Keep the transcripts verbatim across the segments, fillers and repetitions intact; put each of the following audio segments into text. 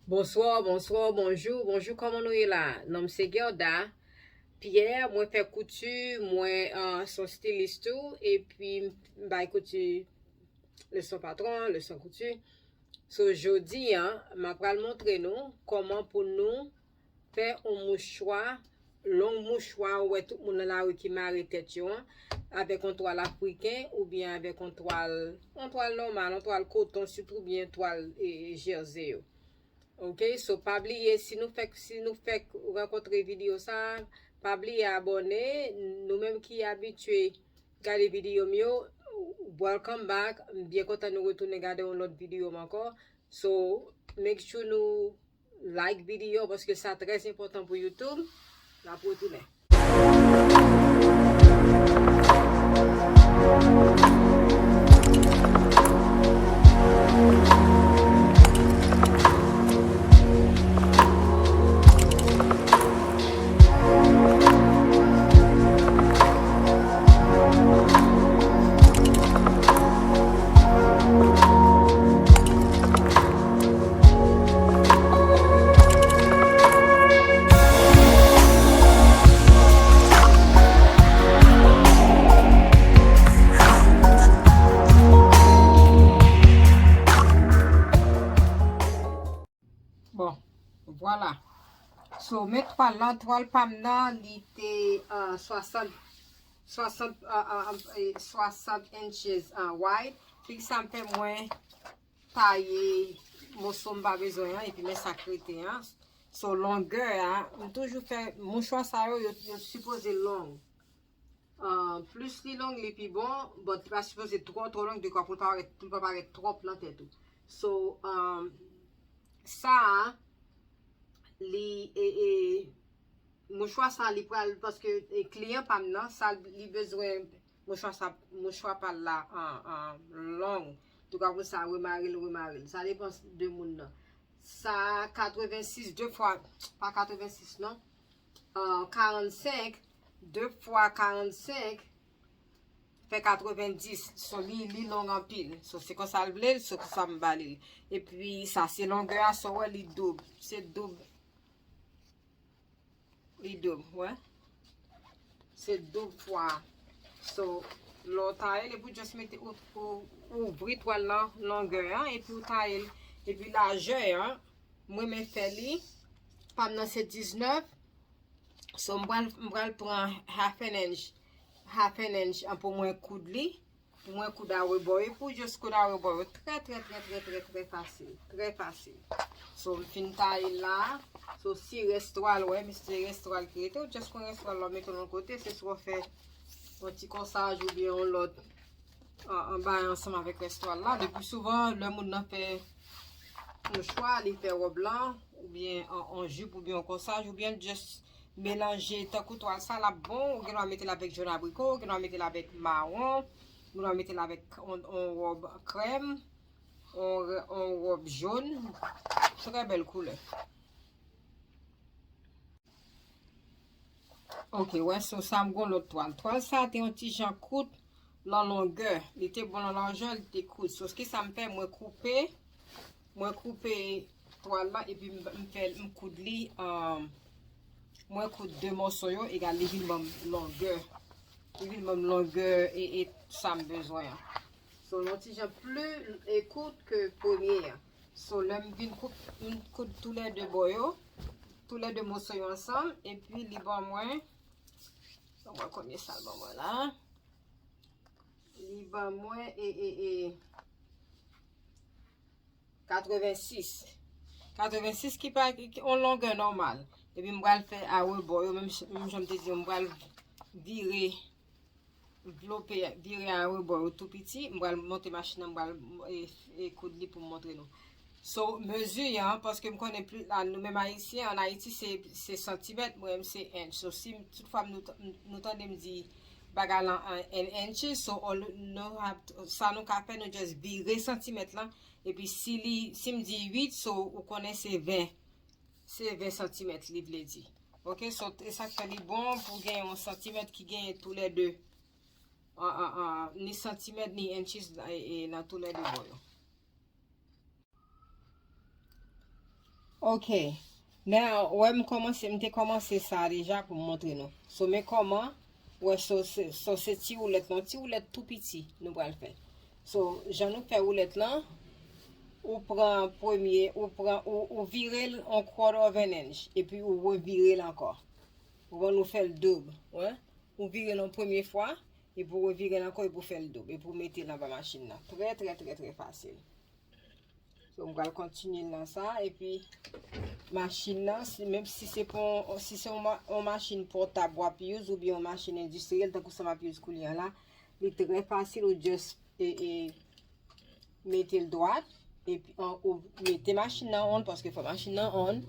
Bonsoir, bonsoir, bonjour, bonjour, comment nous est là? Non, c'est Gerda Pierre, mwen fè kouti, mwen uh, son styliste tout, et puis m bay kouti le son patron, le son kouti. So, jodi an, m ap pral montre nou kòman pou nou fè yon mouchwa, long mouchwa, ou wè tout moun nan lari ki mare tèt yo an, avèk yon twal afriken oubyen avèk yon twal, yon twal nòmal, yon twal koton, sitou oubyen twal e, e, jèze yo. Ok, so pa bliye, si nou fèk, si nou fèk rankontre videyo sa, pa bliye abòne. Nou menm ki abitye gade videyo m yo, welcome back. M byen kontan nou retounen gade yon lòt videyo m ankò. So, make sure nou like videyo paske sa trè enpòtan pou YouTube. N ap retounen. Bon, vwala. So, men twal lan, twal pa m nan, li te uh, swasant, swasant, uh, uh, uh, swasant inches uh, wide. Figi sa m fè mwen taye moso m pa bezwen an, epi men sa k rete an. So, longè a, m toujou fè mouchwa sa yo, yo, yo sipoze long. Uh, plis li long, li pi bon, but li pa sipoze twò, twò long, dekwa pou l pa parèt, pou l pa parèt twòp nan tèt ou. So, um, sa a, li, e, e, mouchwa sa, li pral, paske e, kliyan pa m nan, sa, li bezwen mouchwa sa, mouchwa pa l la an, an long. Dekwa pou sa, remare l, remare l. Sa depan de moun nan. Sa, katrevensis, de fwa, pa katrevensis, non. Uh, karannsenk, de fwa karannsenk, fè katrevendis. So, li, li long anpil. So, se konsa l vle l, so, konsa m ba li l. Epi, sa, se longè a, so, wè, li doub. Se doub. Li doub, wè. Se doub fwa. So, lè w taye l, epi w just mete, ou, ou, ouvri twal lan, longè an, epi w taye l. Epi lajè an, mwen, men fè li, pa m nan se diznèf. So, m pral, m pral pran half an inch, half an inch an pou mwen koud li, pou mwen koud arebò yo, pou just koud arebò yo. Trè, trè, trè, trè, trè, trè fasil, trè fasil. So, m fin taye l la. So, si rès twal, wè, men se rès twal ki rete, ou just pran rès twal la, mete l yon kote, se swa w fè yon ti kòsaj oubyen yon lòt an, an bay ansanm avèk rès twal la. Lepi souvan, lè moun nan fè mouchwa, li fè wòb lan, oubyen an, an jip, oubyen an kòsaj, oubyen l just melanje tankou twal sa, l ap bon, ou gen dwa mete l avèk jòn abriko, ou gen dwa mete l avèk mawon, ou gen dwa mete l avèk on, on wòb krèm, on, on wòb jòn. Trè bèl koulè. Ok, wè, so sa m gon lòt twal. Twal sa te yon ti jan kout lan longè. Li te bon lan lajè, li te kout. So, kisa m fè, mwen koupe, mwen koupe twal la, epi m, m fè, m koud li, um, mwen koud de mòso yo, egal li vin ban m longè. Li vin ban m longè e, e sa m bezwen an. So, yon ti jan pli e kout ke premye an. So, lè m vin koud, m koud toulède bò yo, toulède mòso yo ansanm, epi li ban mwen, ban mwen konbyen sa l ban mwen la. Li ban mwen, e, e, e, katrevensis. Katrevensis ki pa, ki, ki, yon longè nòmal. Epi m pral fè arebò yo, menm, menm jan m te di yo, m pral vire vlope, vire arebò yo tou piti. M pral monte machin nan, m pral, e, e, koud li pou m montre nou. So, mezi an, paske m konnen pli, la, nou menm Ayisyen, an Ayiti, se, se santimèt, mwen menm se inch. So, si m, tout fwa m nou, nou tande m di bagay lan an, an inches, so, all, nou have to, sa nou ka fè, nou just vire santimèt lan, epi si li, si m di uit, so, ou konnen se ven. Se ven santimèt li vle di. Ok, so, e sa k fè li bon pou gen yon santimèt ki genyen toulède. An, an, an, ni santimèt, ni inches, e, e, nan toulède bò yo. Ok. Now, wè m kòmanse, m te kòmanse sa deja pou m montre nou. So, men kòman, wè, so, se, so, se ti woulèt, non, ti woulèt tou piti nou pral fè. So, jan nou fè woulèt lan, ou pran premye, ou pran, ou, ou vire l on quarter of an inch, epi ou revire l ankò. Ou konn, ou fè l doub, wè. Ou vire l on premye fwa, epi ou revire l ankò, epi ou fè l doub, epi ou mete l anba machin nan. Trè, trè, trè, trè fasil. So, m pral kontinye nan sa, epi machin nan, si, menm si se pou, si se yon ma-, yon machin pòtab w ap use, oubyen yon machin endistriyèl, tankou sa m ap use koulye a la, li trè fasil, ou just, e, e, mete l dwat, epi an, ou mete machin nan on, paske fò machin nan on.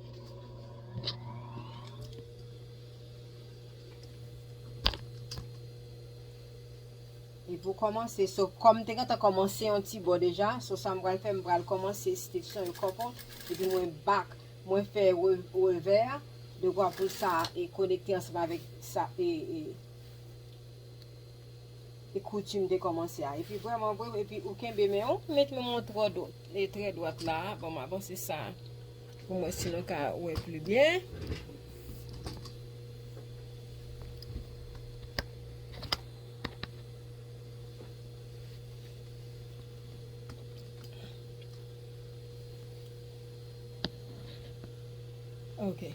Epi w kòmanse, so, kòm m te gentan kòmanse yon ti bò deja, so, sa m pral fè, m pral kòmanse stitch lan yo kòpon, epi mwen back, mwen fè re-, revè, dekwa pou sa e konekte ansanm avèk sa, e, e, e kouti m te kòmanse a. Epi vrèman vre, epi ou kenbe men w, met men w trè dwat, e trè dwat la, ban m avanse sa pou mwen, si nou ka wè pli byen. Ok.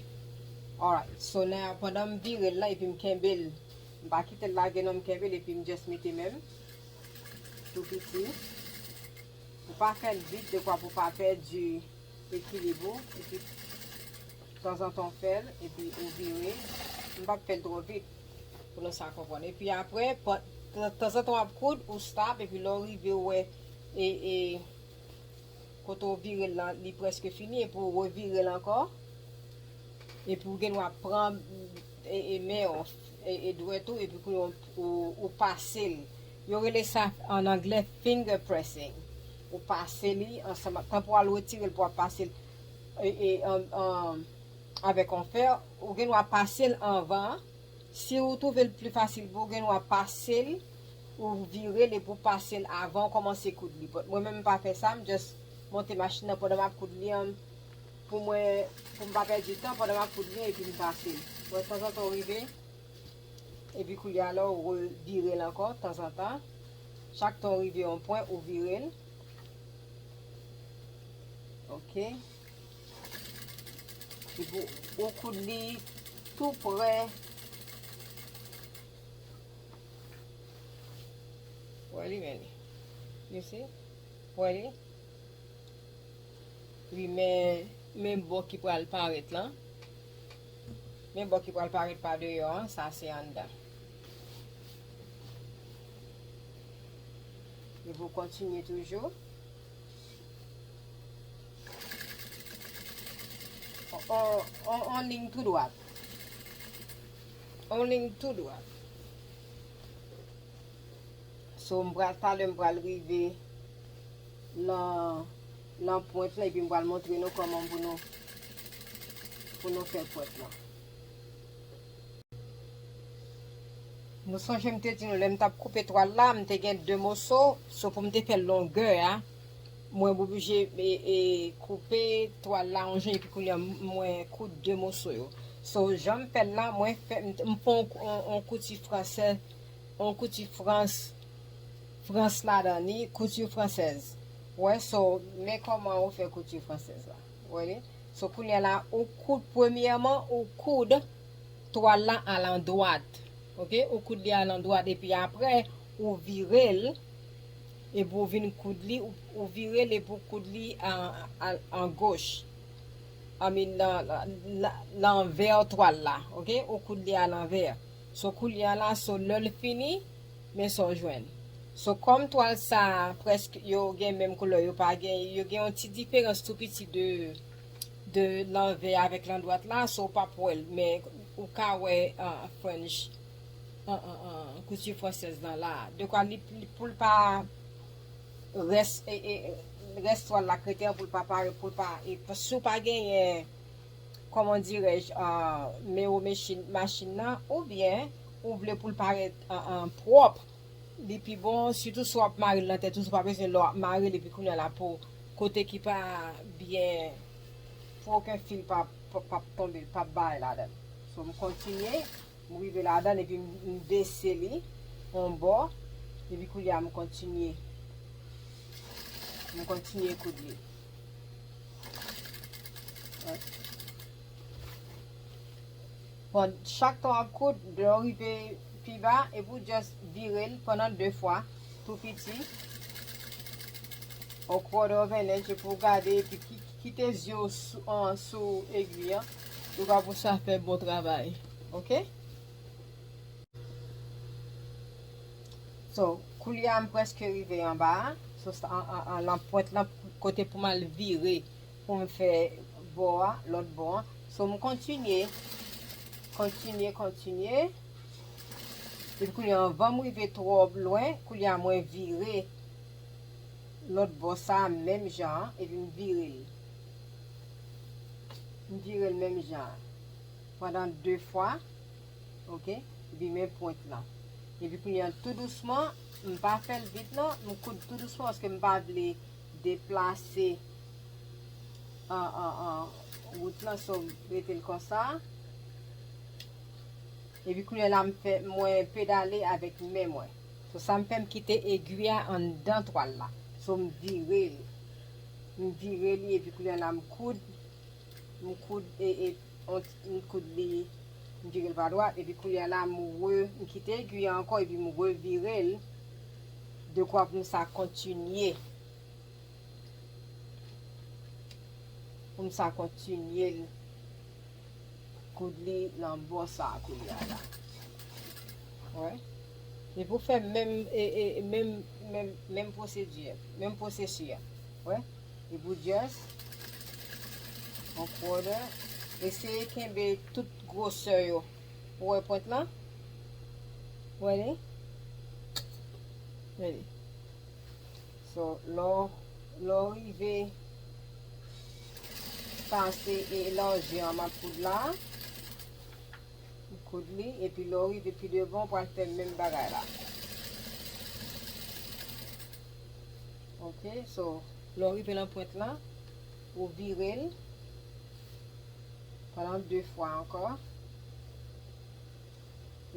Alright. So now, pandan m vire l la, epi m kenbe l, m pa kite l lage non, m kenbe l, epi m just mete men m tou piti. Ou pa fè l vit, dekwa pou pa pèdi ekilib ou, epi tanzantan w fè l, epi ou vire. M p ap fè l twò vit pou nou sa konprann. Epi apre, pa-, tan-, tanzantan w ap koud, ou stop, epi lè w rive, w wè, e, e, kote w vire l lan, li prèske fini, epi w revire l ankò. Epi w gen dwa pran, e, e, men w, e, e, dwèt ou, epi kounye a w, ou, ou pase l. Yo rele sa an anglè finger pressing. Ou pase li ansanm ak, tan pou w al retire l, pou w ap pase l, e, e, an, an, avèk yon fè, ou gen dwa pase l anvan. Si ou twouve l pli fasil pou ou, gen dwa pase l, ou vire l epi w pase l avan w kòmanse koud li. But mwen menm, m pa fè sa, m just monte machin nan pandan m ap koud li an, pou mwen, pou m pa pèdi tan pandan m ap koud li, epi m pase l. Wè, tanzantan w rive, epi koulye a la, w revire l ankò, tanzantan. Chak tan w rive yon pwen, ou vire l. Ok. Epi w koud li tou prè. Wè li, men li. You see? Wè li? Wi, men, men bò ki pral parèt lan. Men bò ki pral parèt pa deyò an, sa se anndan. Epi w kontinye toujou. On, on, on, on liy tou dwat. On liy tou dwat. So, m pral, talè m pral rive nan, nan pwent la, epi m pral montre nou kòman pou nou, pou nou fè pwent la. Nou sonje m te di nou, lè m t ap koupe twal la, m te gen de moso, so pou m te fè longè a, mwen oblije, e, e, koupe twal la yon jan, epi kounye a m, mwen koud de moso yo. So, jan m fè l la, mwen fè, m, m pran yon, yon, yon kouti fransè, yon kouti frans, frans ladan li, kouti fransèz. Wè, so, men kòman ou fè kouti fransèz la. Wè li? So, kounye a la, ou koud, premyèman, ou koud twal la alandwat. Ok? Ou koud li alandwat, epi apre, ou vire l, epi ou vin koud li, ou, ou vire l, epi ou koud li an, an, an goch. I mean, lan, lan, lan, lanvè twal la. Ok? Ou koud li alanvè. So, kounye a la, so, lè l fini, men sa w jwenn. So, kòm twal sa, prèske, yo gen menm koulè, yo pa gen, yo gen yon ti diferans tou piti de, de lanvè avèk landwat la, so, w p ap wè l, men ou ka wè, ah, fringe, ah, ah, ah, kouti fransèz lan la. Dekwa li, li, pou l pa rès, e, e, rès twal la k rete an, pou l pa pare, pou l pa, e, si w pa genyen, kòman dirèj, ah, mewo machin, machin nan, oubyen ou vle pou l parèt, ah, ah, pwòp, li pi bon, sitou si w ap mare l nan tèt ou, si w pa bezwen lè w ap mare l, epi kounye a la pou kote ki pa byen, okenn fil p ap, p ap, p ap tonbe, p ap bay ladan. So, m kontinye, m rive ladan, epi m, m bese li yon bò, epi kounye a m kontinye, m kontinye koud li. Wè. Bon, chak tan w ap koud, lè w rive pi ba, epi w just vire l pandan de fwa, tou piti. Ou kwòde w vennèt, epi w gade, epi ki- kite zye w sou, an, sou egwi an. Ou ka pou sa fè bon travay. Oke? So, koulye a m prèske rive anba a. So, sa, an, an, an, lan pwent lan, kote pou m al vire, pou m fè bò a, lòt bò an. So, m kontinye, kontinye, kontinye. Epi koulye a, anvan m rive twò lwen, koulye a mwen vire lòt bò sa a menm jan an, epi m vire l. M vire l menm jan an. Pandan de fwa, oke? Epi men pwent lan. Epi kounye a tou dousman, m pa fè l vit non, m koud tou dousman paske m pa vle deplase an, an, an, wout lan, so m rete l konsa. Epi kounye a la m fè, mwen pedale avèk men mwen. So sa m fè, m kite egwi a anndan twal la. So m vire l. M vire li epi kounye a la m koud, m koud e, e on ti- m koud li, m vire l pa dwat, epi kounye a la m re, m kite egwi a ankò epi m revire l, dekwa pou m sa kontinye, pou m sa kontinye l, koud li lan bò sa a kounye a la. Wè. Epi w fè menm, e, e, menm, menm, menm pwosedi, menm pwosesi a. Wè. Epi w just on quarter. Eseye kenbe tout gwosè yo. Ou wè pwent lan? Ou wè li? Wè li. So, lè w, lè w rive pase e lajè an m ap koud la, m koud li, epi lè w rive pi devan, w pral fè menm bagay la. Oke, so, lè w rive nan pwent lan, ou vire l pandan de fwa ankò.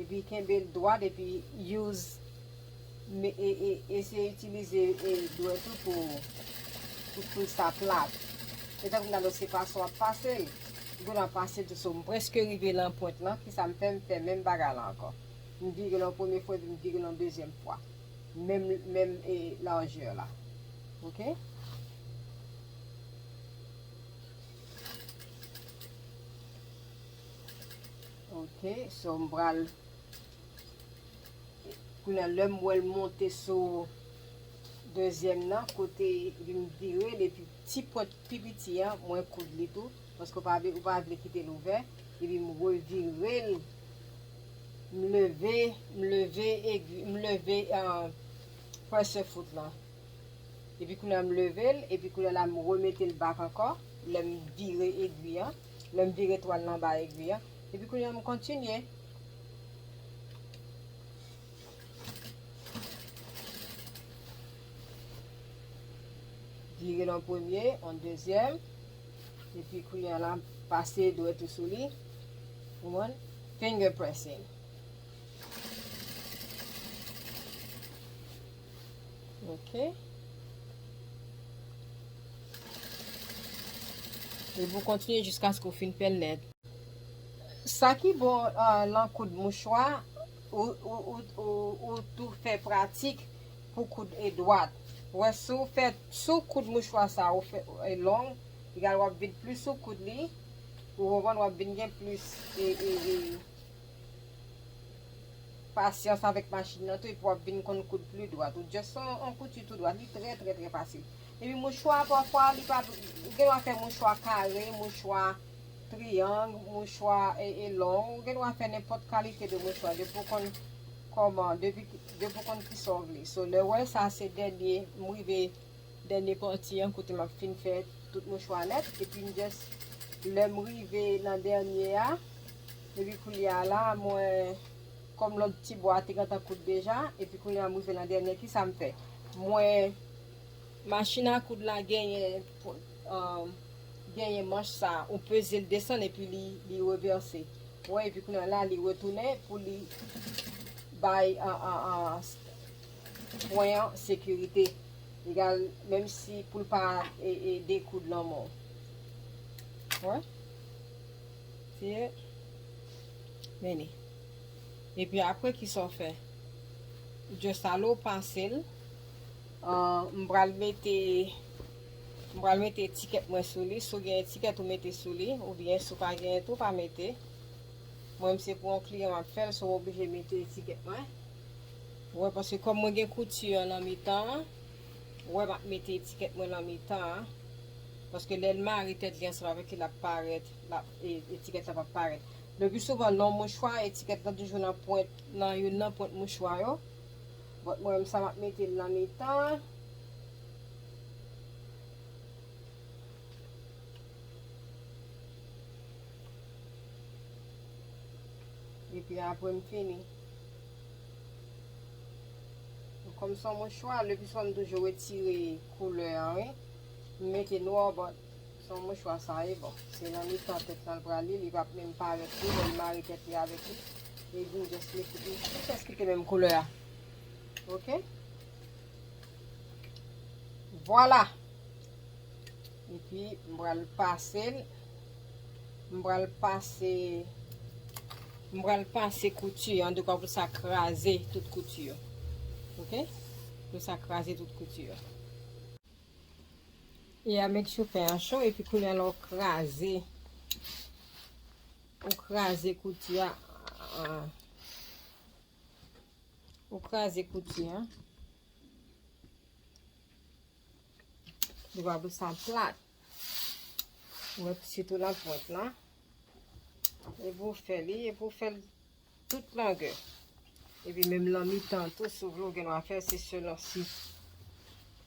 Epi kenbe l dwat, epi use, me, e, e, eseye itilize, e, dwèt ou pou, pou, pou sa plat. E tankou m ta di w se fason w ap pase l. Ou gen dwa pase l tou, so m prèske rive lan pwent lan, kisa m fè, m fè menm bagay la ankò. M vire l yon premye fwa, epi m vire l yon dezyèm fwa. Menm, menm, e, lajè la. Oke? Oke, so m pral, kounye a lè m wè l monte sou dezyèm nan, kote epi m vire l, epi ti pwent pi piti an, mwen koud li tou, paske w pa vle, ou pa vle kite l ouvè, epi m revire l, m leve, m leve egwi, m leve, ah, pressure foot lan. Epi kounye a m leve l, epi kounye a la m remete l back ankò, lè m vire egwi an, lè m vire twal lan ba egwi an. Epi kounye a m kontinye. Vire l an premye, an dezyèm. Epi kounye a la, pase dwèt ou sou li. Ou konprann? Finger pressing. Oke. Epi w kontinye jiskaske w fin fè l nèt. Sa ki bon, ah, lan koud mouchwa, ou, ou, ou, ou, ou tou fè pratik pou koud e dwat. Ou wè, si w fè, si w koud mouchwa sa, ou fè, e long, egal w ap vin plis ou koud li, ou konprann, w ap vin gen plis, e, e, e, pasyans avèk machin nan tou, epi w ap vin konn koud pli dwat. Ou just on, on kouti tou dwat, li trè, trè, trè fasil. Epi mouchwa, pafwa, li pa, ou gen dwa fè mouchwa kare, mouchwa triyang, mouchwa, e, e long. Ou gen dwa fè nenpòt kalite de mouchwa, depi w konn kòman, depi, depi w konn kisa w vle. So, lè w wè sa, se dènye, m rive dènye pati an kote m ap fin fè tout mouchwa nèt, epi m just, lè m rive nan dènye a, epi kounye a la, mwen, kòm lòt ti bò a te gentan koud deja, epi kounye a m rive nan dènye, kisa m fè? Mwen, machin a koud la genyen, um, Genyen manch sa, ou peze l desann epi li, li revèse. Ou wè, epi kounye a la, li retounen pou li bay an, an, an, pwen an sekirite. Egal, menm si pou l pa e, e, dekoud lanmò. Wè? Tiye. Vini. Epi apre, kisa w fè? Just ale w pase l. Ah, m pral mete, m pral mete etikèt mwen sou li. Si w gen etikèt, ou mete sou li. Oubyen, si w pa genyen tou, pa mete. Mwen, m se pou yon kliyan m ap fè l, so w oblije mete etikèt mwen. Ou wè, paske kòm mwen gen kouti an nan mitan an, ou wè, m ap mete etikèt mwen nan mitan an. Paske lè l mare tèt li ansanm avèk li, l ap parèt, l ap, e, etikèt la p ap parèt. Le pi souvan, nan mouchwa, etikèt lan toujou nan pwent, nan youn nan pwent mouchwa yo. But mwen menm sa m ap mete l nan mitan. Epi apre m fini. Kòm se yon mouchwa, le pi souvan m toujou retire koulè an, wi. M mete nwa, but se yon mouchwa sa ye, bon. Se nan mitan tèt lan l pral li, li p ap menm parèt li, lè l mare tèt li avèk li. Epi m just mete li, m just kite menm koulè a. Ok? Vwala. Epi, m pral pase l. M pral pase, m pral pase kouti an, antouka pou sa kraze tout kouti yo. Ok? Pou sa kraze tout kouti yo. E a make sure fè an cho, epi kounye a la w kraze. Ou kraze kouti a. Ou kraze kouti a. Li pa pou sa plat. Ou wè, sitou nan pwent lan. E pou w fè li, e pou w fè l tout longè. Epi menm nan mitan tou, si w vle, ou gen dwa fè, se selon si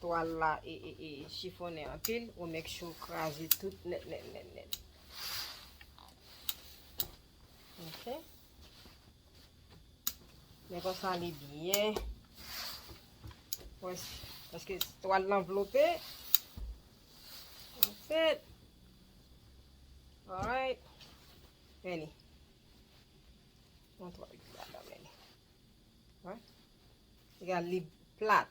twal la e, e, e chifonnen anpil, ou make sure w kraze tout nèt, nèt, nèt, nèt. Ok. Men konsa li byen. Wè, paske twal lan vlope. Anfèt. Alright. Vini. Yon twal ki ladan, vini. Wè. Egal li plat.